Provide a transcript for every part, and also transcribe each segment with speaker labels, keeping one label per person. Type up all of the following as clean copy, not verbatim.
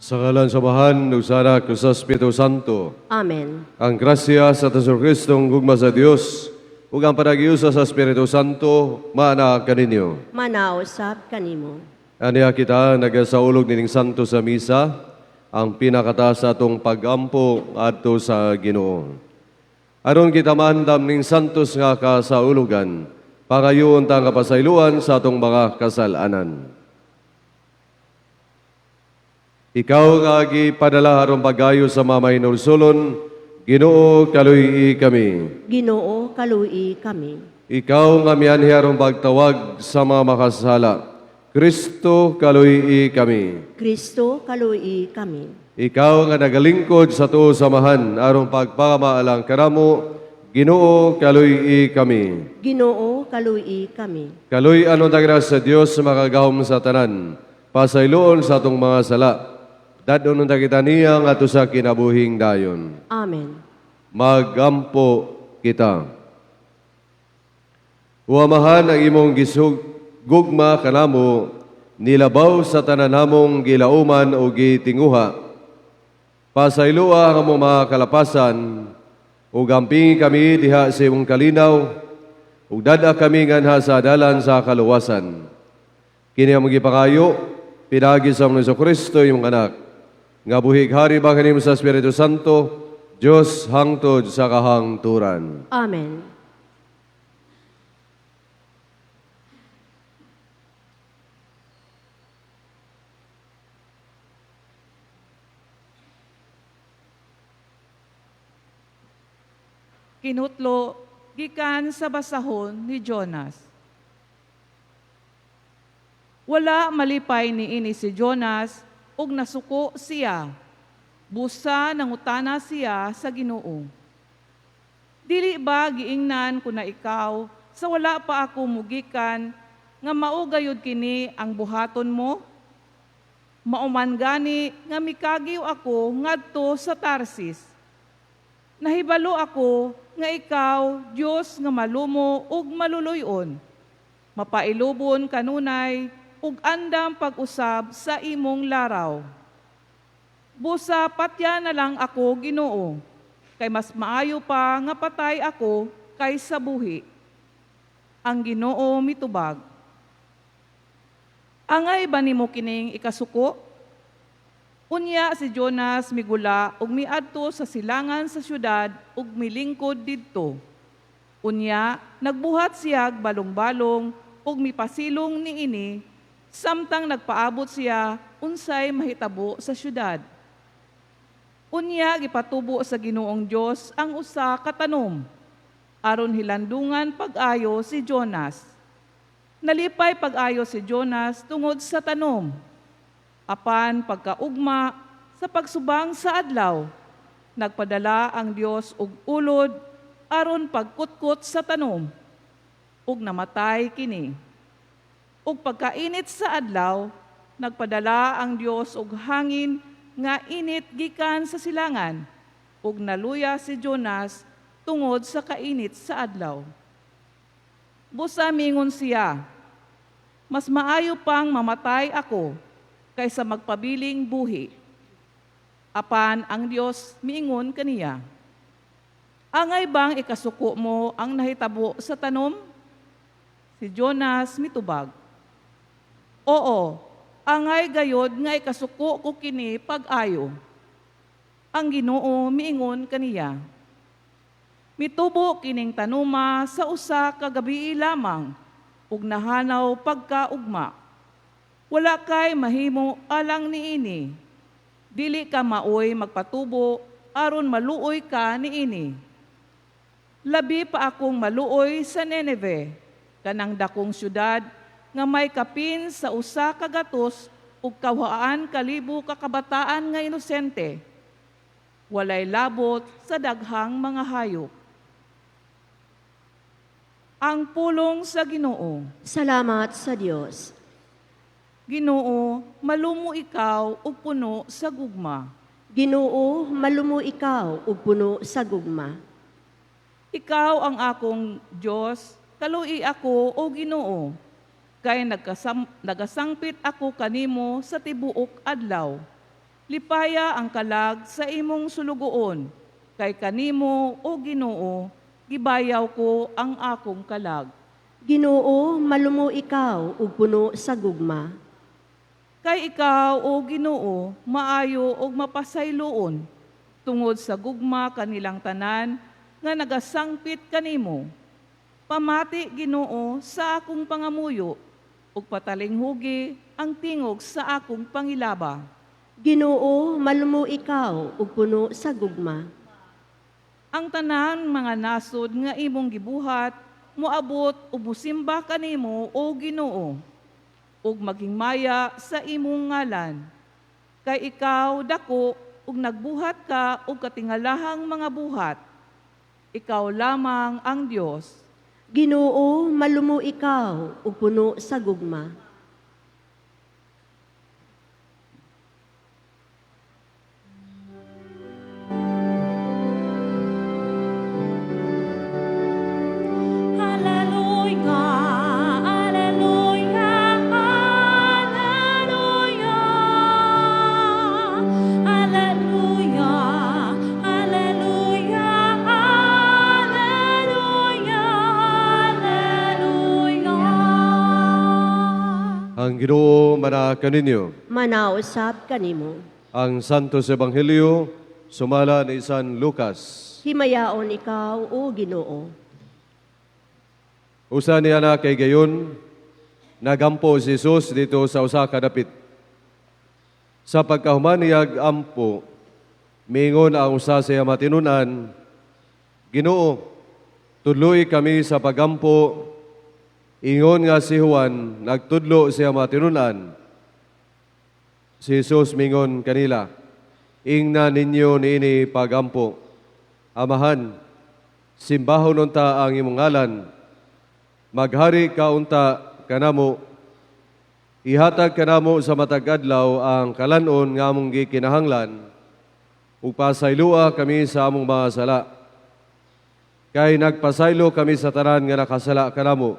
Speaker 1: Sa ngalan sa Amahan, ug sa Anak, ug sa Espiritu Santo.
Speaker 2: Amen.
Speaker 1: Ang grasya sa Hesus Kristong gugma sa Dios ug ang panagiusa sa Espiritu Santo maana kaninyo.
Speaker 2: Manaw sab kanimo.
Speaker 1: Aniya kita nagasaulog nining santo sa misa, ang pinakataas sa atong pagampo adto sa Ginoo. Aron kita maandam ning santos nga kasaulugan, pangayoon ta nga pasayloan sa atong mga kasalanan. Ikaw nga gipadala aron pag-ayo sa mga mahinulsulon, Ginoo, kaluy-i kami.
Speaker 2: Ginoo, kaluy-i kami.
Speaker 1: Ikaw nga mianhi aron pagtawag sa mga makasala, Kristo, kaluy-i kami.
Speaker 2: Kristo, kaluy-i kami.
Speaker 1: Ikaw nga nagalingkod sa tuo samahan aron pagpakamaalang kanamo, Ginoo, kaluy-i kami.
Speaker 2: Ginoo, kaluy-i kami.
Speaker 1: Kaluy-an unta sa Dios makagahom sa tanan, pasayloon sa atong mga sala. Dad-on unta kita niya ngadto sa kinabuhing dayon.
Speaker 2: Amen.
Speaker 1: Magampo kita. O Amahan, ang imong gisugma kanamo, nilabaw sa tanan namong gilauman o gitinguha. Pasayloa ang among mga kalapasan, ug ampingi kami diha sa imong kalinaw, ug dad-a kami nganha sa dalan sa kaluwasan. Kini among gipangayo, pinaagi sa among Kristo imong anak, nga buhig hari ba kanimo sa Espiritu Santo, Dios hangtod sa kahangturan.
Speaker 2: Amen.
Speaker 3: Kinutlo gikan sa basahon ni Jonas. Wala malipay niini si Jonas ug nasuko siya. Busa nangutana siya sa Ginoo. Dili ba giingnan ko na ikaw sa wala pa ako mugikan nga mao gayud kini ang buhaton mo? Mauman gani nga mikagiw ako ngadto sa Tarsis. Nahibalo ako nga ikaw, Dios nga malumo ug maluluy-on. Mapailubon kanunay ug andam pag-usab sa imong laraw. Busa patya na lang ako, Ginoo, kay mas maayo pa nga patay ako kaysa buhi. Ang Ginoo mitubag. Angay ba nimo kining ikasuko? Unya si Jonas migula ug miadto sa silangan sa syudad ug milingkod didto. Unya nagbuhat siyag balong-balong ug mipasilong niini samtang nagpaabot siya unsay mahitabo sa syudad. Unya gipatubo sa Ginoong Dios ang usa ka tanom aron hilandungan pag-ayo si Jonas. Nalipay pag-ayo si Jonas tungod sa tanom. Apan pagkaugma sa pagsubang sa adlaw, nagpadala ang Dios og ulod aron pagkutkot sa tanom, ug namatay kini. Ug pagkainit sa adlaw, nagpadala ang Dios og hangin nga init gikan sa silangan, ug naluya si Jonas tungod sa kainit sa adlaw. Busa mingon siya, mas maayo pang mamatay ako kaysa magpabiling buhi. Apan ang Dios miingon kaniya, angay bang ikasuko mo ang nahitabo sa tanom? Si Jonas mitubag, oo, angay gayod nga ikasuko ko kini pag-ayo. Ang Ginoo miingon kaniya, mitubo kining tanuma sa usa ka gabii lamang, ug nahanaw pagkaugma. Wala kay mahimo alang niini. Dili ka maoy magpatubo aron maluoy ka niini. Labi pa akong maluoy sa Nineve, kanang dakong syudad nga may kapin sa 109,000 ka kabataan nga inosente. Walay labot sa daghang mga hayop. Ang pulong sa Ginoo.
Speaker 2: Salamat sa Dios.
Speaker 3: Ginoo, malumo ikaw ug puno sa gugma.
Speaker 2: Ginoo, malumo ikaw ug puno sa gugma.
Speaker 3: Ikaw ang akong Dios, kaluy ako o Ginoo. Kay nagasangpit ako kanimo sa tibuok adlaw. Lipaya ang kalag sa imong sulugoon, kay kanimo, o Ginoo, gibayaw ko ang akong kalag.
Speaker 2: Ginoo, malumo ikaw ug puno sa gugma.
Speaker 3: Kay ikaw, o Ginoo, maayo ug mapasayloon, tungod sa gugma kanilang tanan nga nagasangpit kanimo. Pamati, Ginoo, sa akong pangamuyo, ug patalinghugi ang tingog sa akong pangilaba.
Speaker 2: Ginoo, malumo ikaw ug puno sa gugma.
Speaker 3: Ang tanan mga nasod nga imong gibuhat, moabot ug mosimba kanimo, o Ginoo, ug maghimaya sa imong ngalan. Kay ikaw dako ug nagbuhat ka og katingalahang mga buhat. Ikaw lamang ang Dios.
Speaker 2: Ginoo, malumo ikaw ug puno sa gugma.
Speaker 4: Alleluia, alleluia, alleluia. Alleluia, alleluia, alleluia, alleluia.
Speaker 1: Ang Ginoo mana kaninyo.
Speaker 2: Manausab kanimo.
Speaker 1: Ang Santos Ebanghelyo sumala ni San Lucas.
Speaker 2: Himayaon ikaw, o Ginoo.
Speaker 1: Usa niya na kay gayon, nagampo si Jesus dito sa usa ka dapit. Sa pagkahuman niyag ampo, miingon ang usa sa iya matinunan, "Ginoo, tudloi kami sa pagampo." Ingon nga si Juan, nagtudlo siya matinunan. Si Jesus mingon kanila, "Ingna ninyo niini pagampo. Amahan, simbahon unta ang imong ngalan. Maghari ka unta kanamo. Ihatag kanamo sa matag adlaw ang kalanon nga among gikinahanglan ug pasayloa kami sa among mga sala. Kay nagpasaylo kami sa tanan nga nakasala kanamo.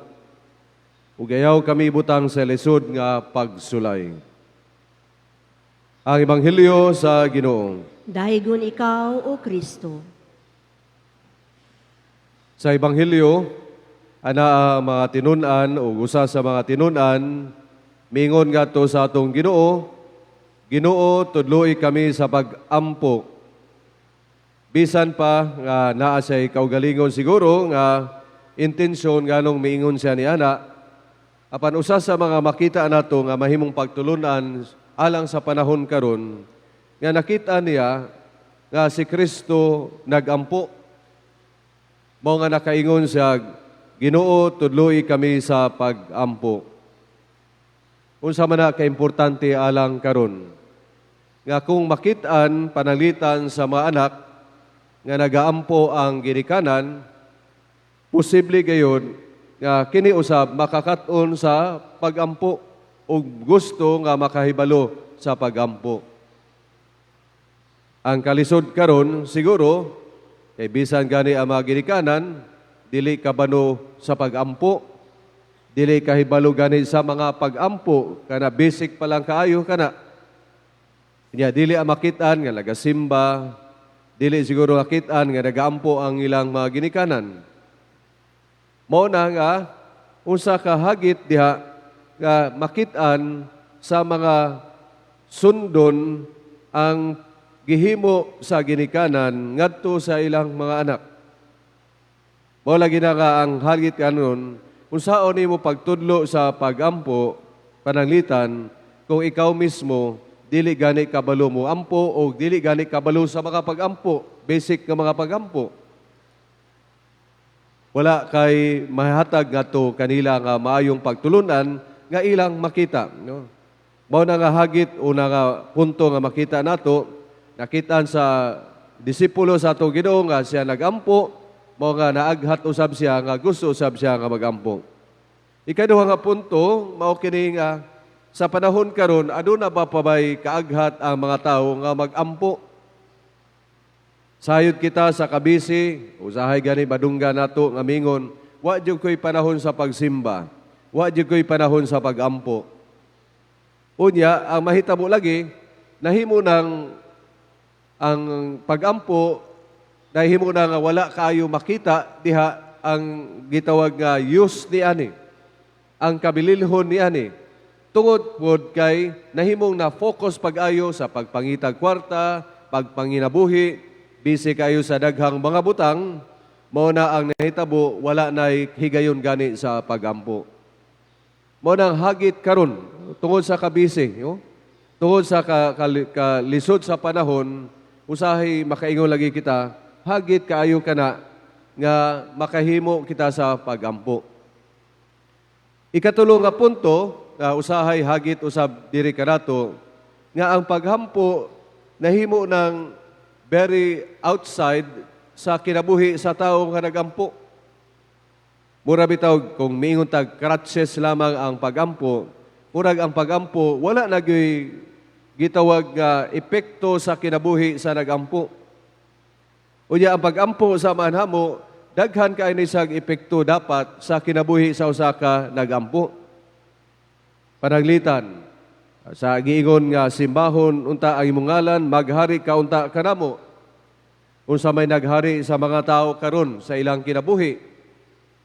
Speaker 1: Ug ayaw kami butang sa lisod nga pagsulay." Ang Ebanghelyo sa Ginoo.
Speaker 2: Daygon ikaw, O Kristo.
Speaker 1: Sa Ebanghelyo, ana ang mga tinun-an o usa sa mga tinun-an mingon ngadto sa atong Ginoo, "Ginoo, tudloi kami sa pag-ampo." Bisan pa nga naa siya'y kaugalingon siguro nga intensyon nganong miingon siya ni ana, apan usa sa mga makita nato nga mahimong pagtulunan alang sa panahon karon nga nakita niya nga si Kristo nagampo. Mao nga nakaingon siya, "Ginoo, tudloi kami sa pag-ampo." Unsa man na kaimportante alang karon nga kung makit-an pananglitan sa mga anak nga nagaampo ang ginikanan, posible gayon nga kini usab makakat-on sa pag-ampo ug gusto nga makahibalo sa pag-ampo. Ang kalisod karon siguro kay bisan gani ang mga ginikanan dili kabalo sa pag-ampo, dili kahibalo gani sa mga pag-ampo, kana basic pa lang kaayo kana. Nya dili ang makit-an nga nagasimba, dili siguro makit-an nga nagaampo ang ilang mga ginikanan. Mao na nga unsa ka hagit diha nga makit-an sa mga sundon ang gihimo sa ginikanan ngadto sa ilang mga anak. Mao lagi na nga ang hagit kanon, unsaon nimo pagtudlo sa pagampo pananglitan kung ikaw mismo dili gani kabalo mo ampo o dili gani kabalo sa mga pagampo, basic nga mga pagampo. Wala kay mahatag ngadto kanila nga maayong pagtulunan nga ilang makita, no? Mao na nga hagit una nga punto nga makita nato, nakitaan sa disipulo sa ato Ginoo nga siya nagampo, mao nga naaghat usab siya nga gusto usab siya nga magampo. Ikaduha nga punto, mao kini nga sa panahon karon aduna ba pabay kaaghat ang mga tawo nga magampo? Sayod kita sa kabisi, usahay gani madungga nato nga mingon, wa jud ko'y panahon sa pagsimba, wa jud ko'y panahon sa pagampo. Unya, ang mahitabo lagi, Nahimo nang ang pagampo, nahimo na nga wala kaayo makita diha ang gitawag nga use ni ani, ang kabililhon ni ani. Tungod pod kay nahimong na focus pag-ayo sa pagpangitag kwarta, pagpanginabuhi, busy kayo sa daghang mga butang, mao na ang nahitabo wala nay higayon gani sa pagampo. Mao nang hagit karon tungod sa kabisi, yo? Tungod sa kalisod sa panahon, usahay makaingon lagi kita, hagit kaayo kana nga makahimo kita sa pagampo. Ikatulo nga punto, nga usahay hagit usab diri kanato, nga ang paghampo nahimo ng very outside sa kinabuhi sa tawo nga nagampo. Mura bitaw kung miingon tag crutches lamang ang pagampo, murag ang pagampo wala na gyoy gitawag nga epekto sa kinabuhi sa nagampo. Unya ang pagampo sa manhamo, daghan kay ni sag epekto dapat sa kinabuhi sa usa ka nagampo. Pananglitan sa giingon nga simbahon unta ang imong ngalan, maghari ka unta kanamo. Unsa may naghari sa mga tao karon sa ilang kinabuhi,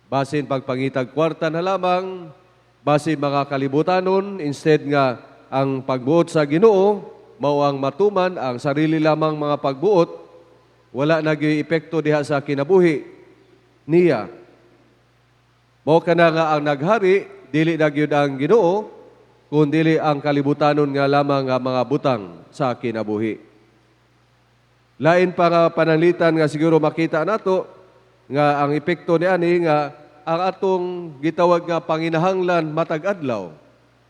Speaker 1: basin pagpangitag kwarta na lamang, basin mga kalibutanon, instead nga ang pagbuot sa Ginoo mao ang matuman ang sarili lamang mga pagbuot, wala na gyoy epekto diha sa kinabuhi niya. Mao kana nga ang naghari dili na gyud ang Ginoo, kun dili ang kalibutanon nga lamang nga mga butang sa kinabuhi. Lain pa nga pananglitan nga siguro makita nato nga ang epekto ni ani nga ang atong gitawag nga panginahanglan matag adlaw.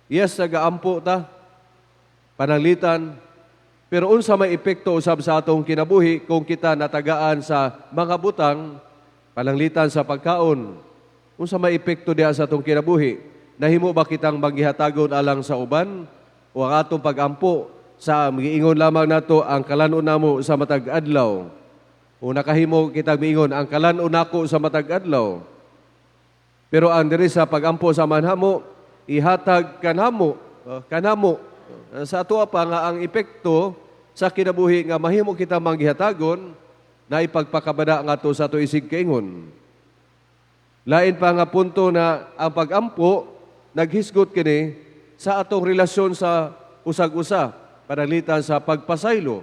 Speaker 1: Yes, nagaampo ta pananglitan, pero unsa may epekto usab sa atong kinabuhi kung kita natagaan sa mga butang, pananglitan sa pagkaon? Unsa may epekto diha sa atong kinabuhi? Nahimo ba kitang maghihatagon alang sa uban o ang atong pagampo sa giingon lamang nato ang kalan-on namo sa matag adlaw? O nakahimo kitang miingon ang kalan-on nako sa matag adlaw? Pero ang diri sa pagampo sa manhamo, ihatag kanamo, kanamo sa ato pa nga ang epekto sa kinabuhi nga mahimo kita manggihatagon na ipagpakabada ngadto sa ato isig kaingon. Lain pa nga punto na ang pagampo naghisgot kini sa atong relasyon sa usag-usa, pananglitan sa pagpasaylo.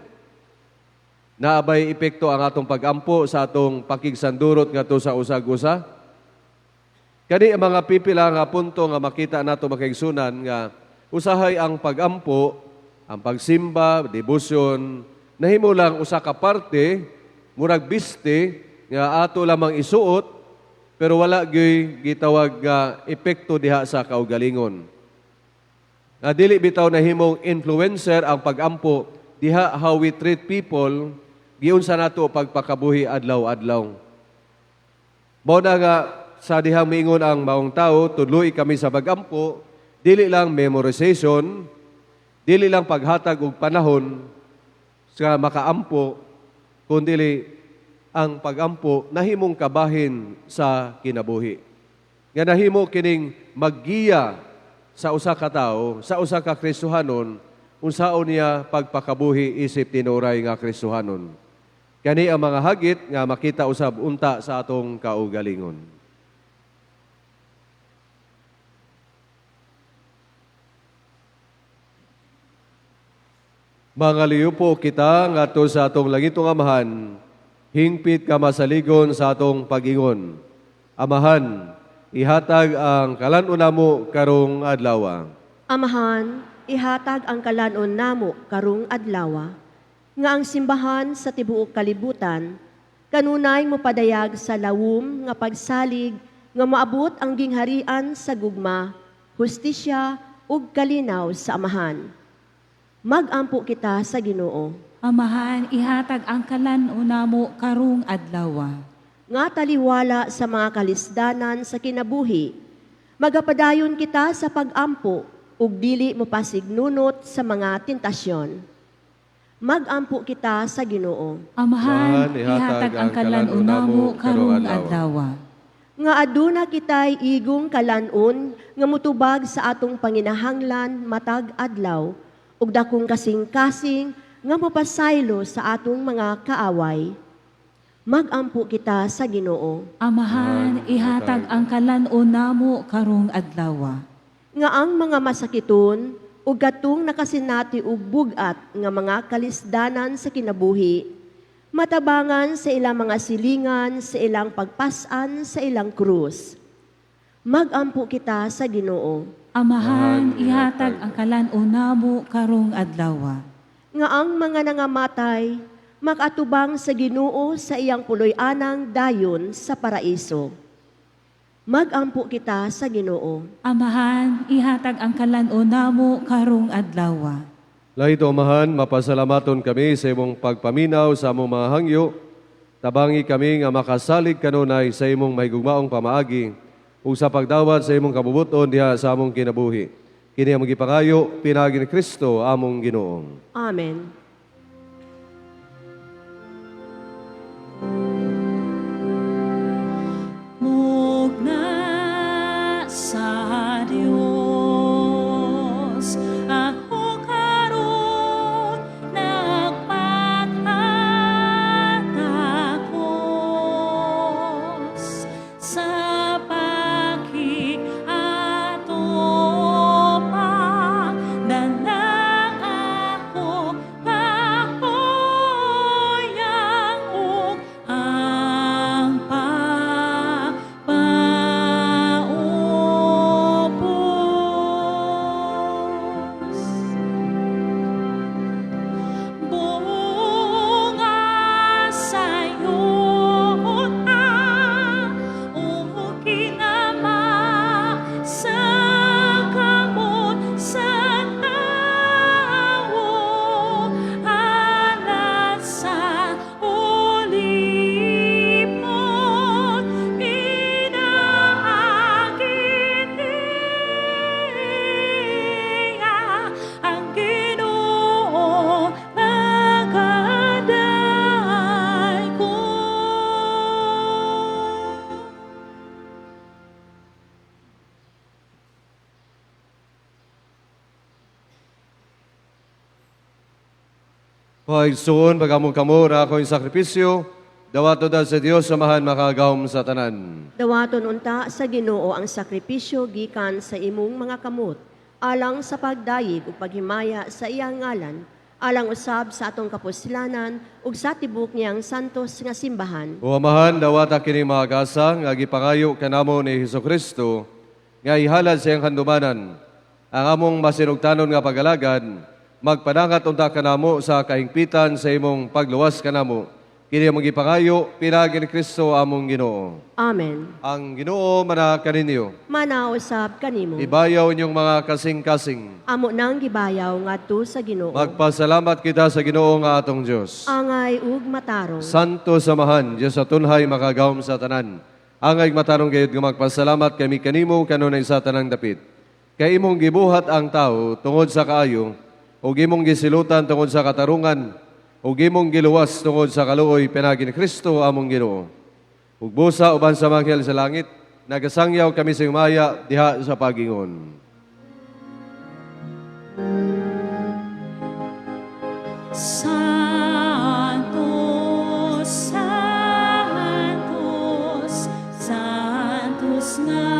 Speaker 1: Naabay epekto ang atong pagampo sa atong pakigsandurot ngadto sa usag-usa? Kani ang mga pipila nga punto nga makita nato, makaigsunan, nga usahay ang pagampo, ang pagsimba, debosyon, nahimo lang usa ka parte, murag biste nga ato lamang isuot, pero wala gyoy gitawag nga epekto diha sa kaugalingon. Nga dili bitaw nahimong influencer ang pagampo diha how we treat people, giunsa nato pagpakabuhi adlaw-adlaw. Mao na nga sa dihang miingon ang maong tao, tudloi kami sa pagampo, dili lang memorization, dili lang paghatag og panahon sa makaampo, kundi ang pagampo nahimong kabahin sa kinabuhi. Nga nahimo kining maggiya sa usa ka tawo, sa usa ka Kristohanon, unsaon niya pagpakabuhi isip tinuray nga Kristohanon. Kani ang mga hagit nga makita usab unta sa atong kaugalingon. Mga po kita ngadto sa atong langitong Amahan, hingpit ka masaligon sa atong pag-ingon. Amahan, ihatag ang kalan-on namo karong adlaw.
Speaker 2: Amahan, ihatag ang kalan-on namo karong adlaw, nga ang simbahan sa tibuok kalibutan kanunay mopadayag sa lawom nga pagsalig nga moabot ang gingharian sa gugma, hustisya ug kalinaw sa Amahan. Magampo kita sa Ginoo.
Speaker 4: Amahan, ihatag ang kalan-on namo karong adlaw.
Speaker 2: Nga taliwala sa mga kalisdanan sa kinabuhi, magapadayon kita sa pagampo ug dili mopasignunot sa mga tentasyon. Magampo kita sa Ginoo.
Speaker 4: Amahan, ihatag ang kalan-on namo karong adlaw.
Speaker 2: Nga aduna kitay igong kalan-on nga mutubag sa atong panginahanglan matag adlaw ug ug dakong kasing-kasing nga mapasaylo sa atong mga kaaway. Magampo kita sa Ginoo.
Speaker 4: Amahan, ihatag ang kalan-on namo karong adlaw.
Speaker 2: Nga ang mga masakiton ug katong nakasinati og bug-at nga mga kalisdanan sa kinabuhi, matabangan sa ilang mga silingan, sa ilang pagpas-an sa ilang krus. Magampo kita sa Ginoo.
Speaker 4: Amahan, ihatag ang kalan-on namo karong adlaw.
Speaker 2: Nga ang mga nangamatay makatubang sa Ginoo sa iyang puloy-anang dayon sa paraiso. Magampo kita sa Ginoo.
Speaker 4: Amahan, ihatag ang kalan-on namo karong adlaw.
Speaker 1: Lahito, Amahan, mapasalamaton kami sa imong pagpaminaw sa among mga hangyo. Tabangi kami nga makasalig kanunay sa imong mahigugmaong pamaagi ug sa pagdawat sa imong kabubuton diha sa among kinabuhi. Kini among gipangayo pinaagi ni Kristo among Ginoo.
Speaker 2: Amen.
Speaker 4: Mugna sa Dios, ako karon nagpakatakos sa pakiatupang danang ako kahuyang ug ang pagpaubos. Bunga sa yuta ug kinama sa kamot sa tawo, alat sa ulipon, pinaagi niya ang Ginoo nagaday ko.
Speaker 1: Paigsoon, pagkamong-kamo ra ako yung sakripisyo, dawato dahil sa Dios, samahan makagawom sa tanan.
Speaker 2: Dawaton unta sa Ginoo ang sakripisyo gikan sa imong mga kamot, alang sa pagdayeg ug paghimaya sa iyang ngalan, alang usab sa atong kapuslanan ug sa tibok niyang santos nga simbahan.
Speaker 1: O Amahan, dawata kini mga gasa nga gipangayo kanamo ni Hesus Kristo nga ihalad sa iyang handumanan ang among masinugtanon nga pagalagad, magpanangat unta kanamo sa kahingpitan sa imong pagluwas kanamo. Kini among gipangayo pinaagi ni Kristo among Ginoo.
Speaker 2: Amen.
Speaker 1: Ang Ginoo mana kaninyo.
Speaker 2: Manausab kanimo.
Speaker 1: Ibayaw inyong mga kasing-kasing.
Speaker 2: Amo nang gibayaw ngadto sa Ginoo.
Speaker 1: Magpasalamat kita sa Ginoo nga atong Dios.
Speaker 2: Angay ug matarong.
Speaker 1: Santo Samahan, Diyos sa tunhay makagawom sa tanan. Angay matarong gayud nga magpasalamat kami kanimo kanunay sa tanang dapit. Kay imong gibuhat ang tao tungod sa kaayo, ug imong gisilutan tungod sa katarungan, ug imong giluwas tungod sa kaluoy pinaagi ni Kristo among Ginoo. Ug busa uban sa manghel sa langit, nagasangyaw kami sa himaya diha sa pagingon.
Speaker 4: Santo, Santos, Santos nga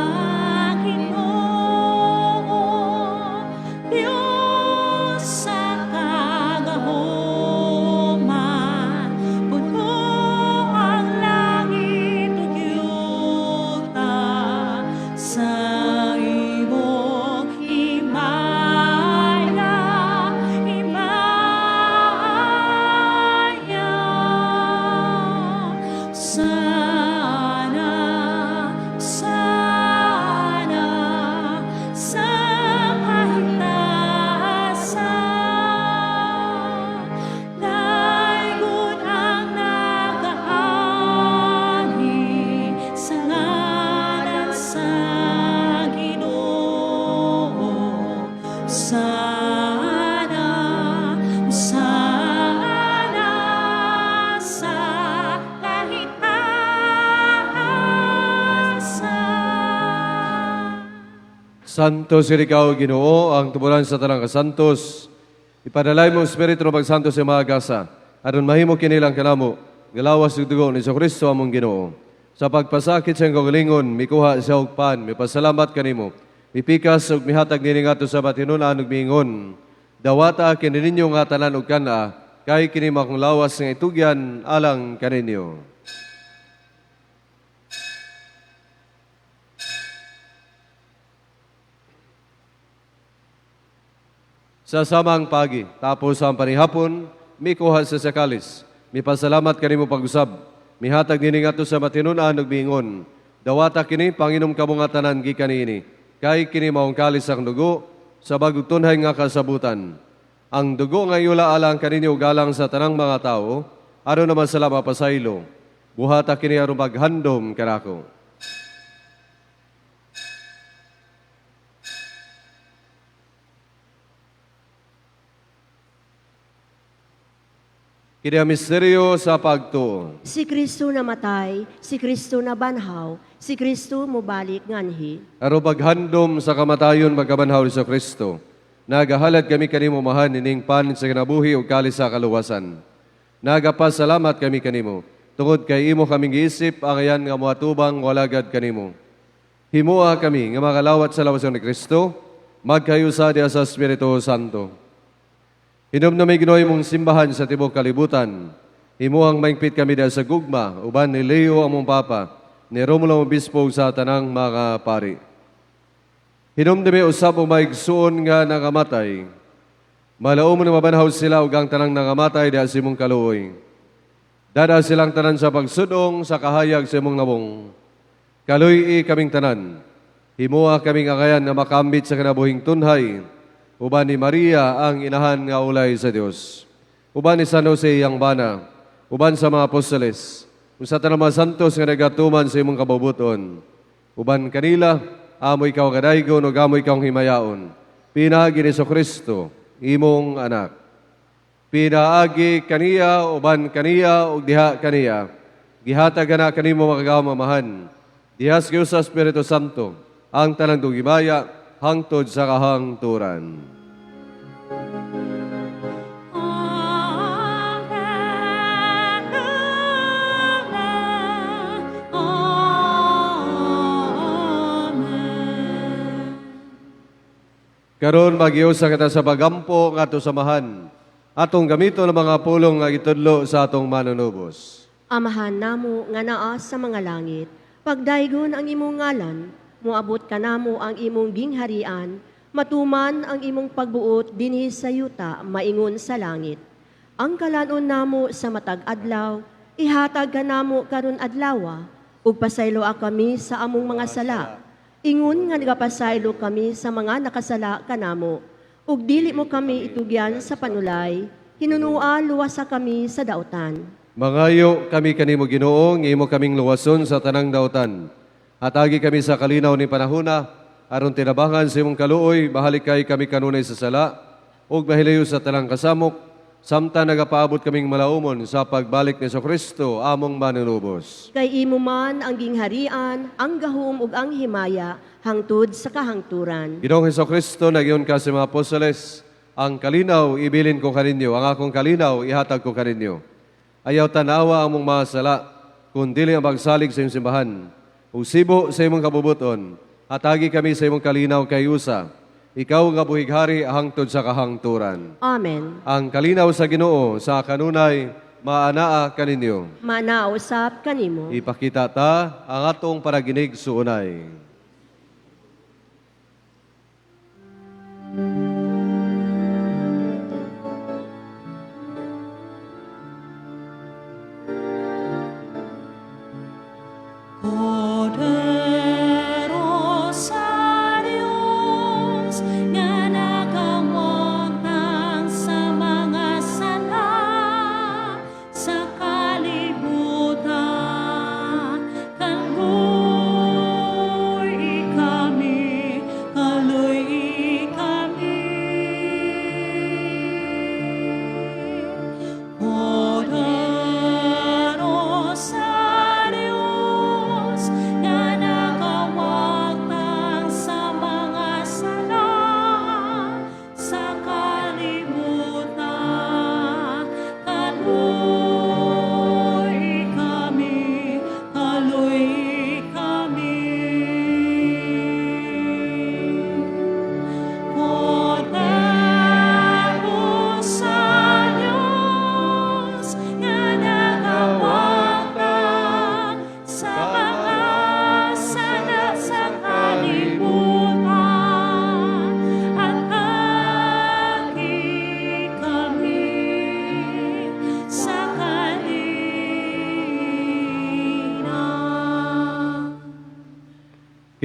Speaker 4: Ginoo, Dios sa kagahoman, puno ang langit ug yuta sa imong himaya, himaya. Sana, sana, sa kahitasan, daygon ang nagaanhi sa ngalan sa Ginoo. Sana, sana, sa kahitasan.
Speaker 1: Santo sir ikaw, Ginoo, ang tuburan sa tanang kasantos. Ipadalay mo Espiritu ng Pagsanto sa mga gasa, aron mahimo kinilang kanamo, galawas ug dugo ni Kristo among Ginoo. Sa pagpasakit sa iyang kaugalingon, mikuha siya og pan, mipasalamat kanimo. Mipikas ug mihatag nini ngadto sa matinunan ug miingon, "Dawata kini ninyo nga tanan ug kana, kay kini mao akong lawas nga itugyan alang kaninyo." Sa samang pagi, tapos ang panihapon, mikuha sa kalis. Mipasalamat kanimo pag-usab. Mihatag nini ngadto sa matinunan ug miingon, "Dawata kini, panginom kamo nga tanan gikan niini. Kay kini maong kalis ang dugo sa bagong tunhay nga kasabutan. Ang dugo nga iula alang kaninyo ug alang sa tanang mga tao, aron naman sila mapasaylo. Buhata kini aron maghandom kanako." Kini ang misteryo sa pagtuo.
Speaker 2: Si Kristo namatay, si Kristo nabanhaw, si Kristo mobalik nganhi.
Speaker 1: Aron maghandom sa kamatayon pagkabanhaw ni Kristo, nagahalad kami kanimo, Amahan, ining pan sa kinabuhi ug kalis sa kaluwasan. Nagapasalamat kami kanimo tungod kay imo kaming giisip angayan nga moatubang walagad kanimo. Himoa kami nga makalawat sa lawas ni Kristo, magkayusa diha sa Espiritu Santo. Hinumdumi, Ginoo, imong simbahan sa tibuok kalibutan. Himuang maingpit kami diha sa gugma, uban ni Leo among Papa, ni Romulo among Obispo ug sa tanang mga pari. Hinumdumi usab ang mga igsuon nga nangamatay. Malaumon nga mabanhaw sila ug ang tanang nangamatay diha sa imong kaluoy. Dad-a silang tanan sa pagsudong sa kahayag sa imong nawong. Kaluy-i kaming tanan. Himoa kaming angayan nga makambit sa kinabuhing tunhay. Uban ni Maria ang inahan nga ulay sa Dios. Uban ni San Jose iyang bana. Uban sa mga apostoles. Ug sa tanang mga santos nga nagatuman sa imong kabubuton. Uban kanila, amo ikaw kadaygon ug amo ikaw himayaon. Pinaagi ni Kristo, imong anak. Pinaagi kaniya, uban kaniya, ug diha kaniya. Gihatag na kanimo Makagagahom Amahan. Diha sa Espiritu Santo, ang tanang himaya, hangtod sa kahangturan.
Speaker 4: Amen. Amen. Amen.
Speaker 1: Karon maghiusa kita sa pagampo ngadto sa Amahan. Atong gamiton ang mga pulong nga gitudlo sa atong manunubos.
Speaker 2: Amahan namo nga naa sa mga langit, pagdaygon ang imong ngalan, moabot kanamo ang imong gingharian, matuman ang imong pagbuot dinhi sa yuta maingon sa langit. Ang kalanon namo sa matag adlaw, ihatag kanamo karon adlawa, ug pasayloa kami sa among mga sala. Ingon nga nagapasaylo kami sa mga nakasala kanamo. Ug dili mo kami itugyan sa panulay, hinunua luwasa kami sa dautan.
Speaker 1: Mangayo kami kanimo, Ginoo, nga imo kaming luwason sa tanang dautan. Hatagi kami sa kalinaw ni panahuna aron tinabangan sa imong kaluoy mahalikay kami kanunay sa sala ug mahilayo sa tanang kasamok samtang nagapaabot kaming malaumon sa pagbalik ni Kristo among manunubos.
Speaker 2: Kay imo man ang gingharian, ang gahom ug ang himaya hangtod sa kahangturan.
Speaker 1: Ginoong Hesus Kristo, nag-ingon ka sa mga apostoles, "Ang kalinaw ibilin ko kaninyo, ang akong kalinaw ihatag ko kaninyo. Ayaw tanawa ang among mga sala, kundili ang pagsalig sa imong simbahan. Ug sibo sa imong kabubuton, hatagi kami sa imong kalinaw kayusa. Ikaw nga buhig hari hangtod sa kahangturan."
Speaker 2: Amen.
Speaker 1: Ang kalinaw sa Ginoo sa kanunay maanaa kaninyo.
Speaker 2: Maanaa usab kanimo.
Speaker 1: Ipakita ta ang atong paraginigsuonay.
Speaker 4: Kordero sa Dios nga nagawagtang sa mga sala sa kalibutan, kaluy-i.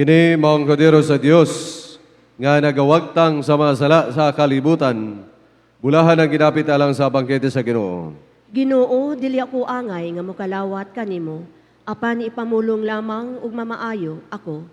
Speaker 1: Kini mao ang kordero sa Dios nga nagawagtang sa mga sala sa kalibutan. Bulahan ang ginapit alang sa bangkete sa Ginoo.
Speaker 2: Ginoo, dili ako angay nga mokalawat kanimo, apan ipamulong lamang ug mamaayo ako.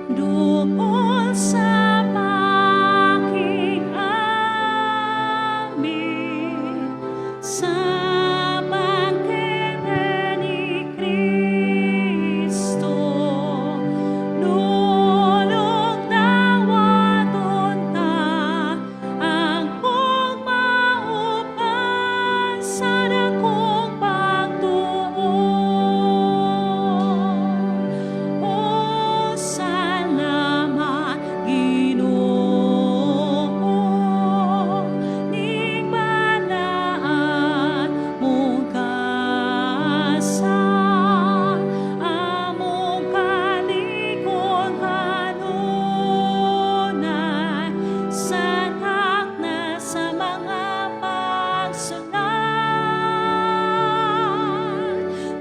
Speaker 5: Duol sa pakiami sa bangkete ni Kristo, Dulong dawaton ta ang maupan sa dakong pagtuo. O salamat, Ginoo, ning balaan mong kasal, among kalikon kanunay sa takna sa mga pagsulay.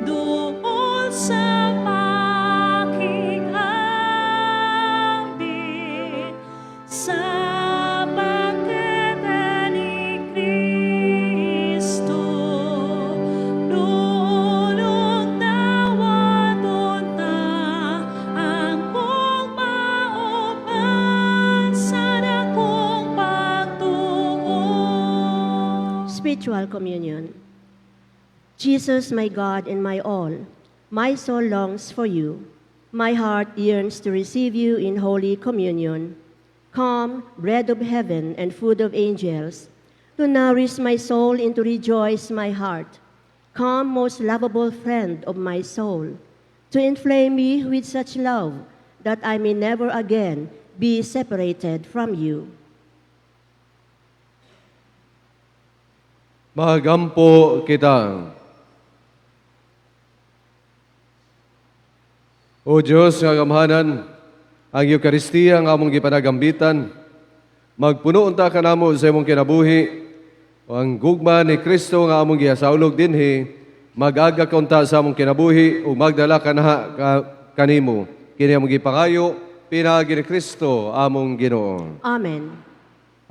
Speaker 5: Duol sa pakiami sa bangkete ni Kristo, Dulong dawaton ta ang maupan sa dakong pagtuo.
Speaker 2: Spiritual Communion. Jesus, my God and my all, my soul longs for you. My heart yearns to receive you in Holy Communion. Come, bread of heaven and food of angels, to nourish my soul and to rejoice my heart. Come, most lovable friend of my soul, to inflame me with such love that I may never again be separated from you.
Speaker 1: Magampo kita. O Diyos nga gamhanan, ang Eukaristiya nga among gipanagambitan, magpuno unta kanamo sa imong kinabuhi, o ang gugma ni Kristo nga among gihasaulog dinhi, mag-aga kaunta sa among kinabuhi ug magdala kanaha ka, kanimo. Kini among gipangayo pinaagi ni Kristo among Ginoo.
Speaker 2: Amen.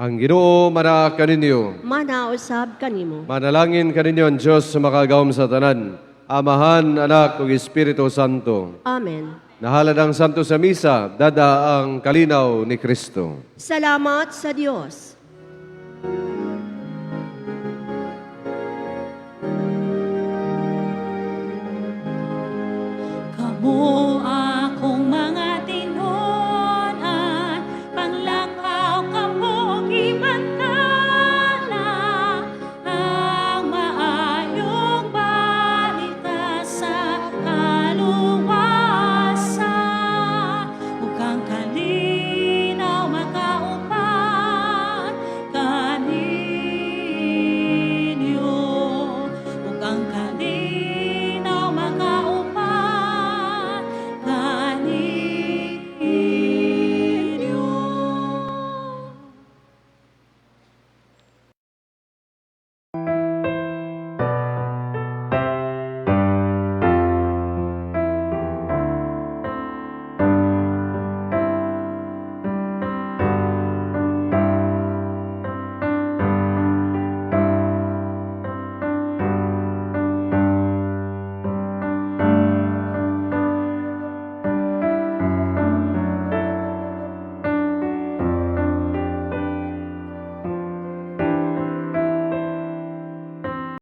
Speaker 1: Ang Ginoo manaa kaninyo.
Speaker 2: Manausab kanimo.
Speaker 1: Manalangin kaninyo ang Diyos sa makagawom sa tanan, Amahan, Anak, ug Espiritu Santo.
Speaker 2: Amen.
Speaker 1: Nahalad ang Santo sa Misa, dada ang kalinaw ni Kristo.
Speaker 2: Salamat sa Diyos.
Speaker 5: Kamo akong mga tinunan, panglakaw kamo gibantala, ang maayong balita sa kaluwasan, ug ang kalinaw makauban kaninyo, ug ang kalinaw.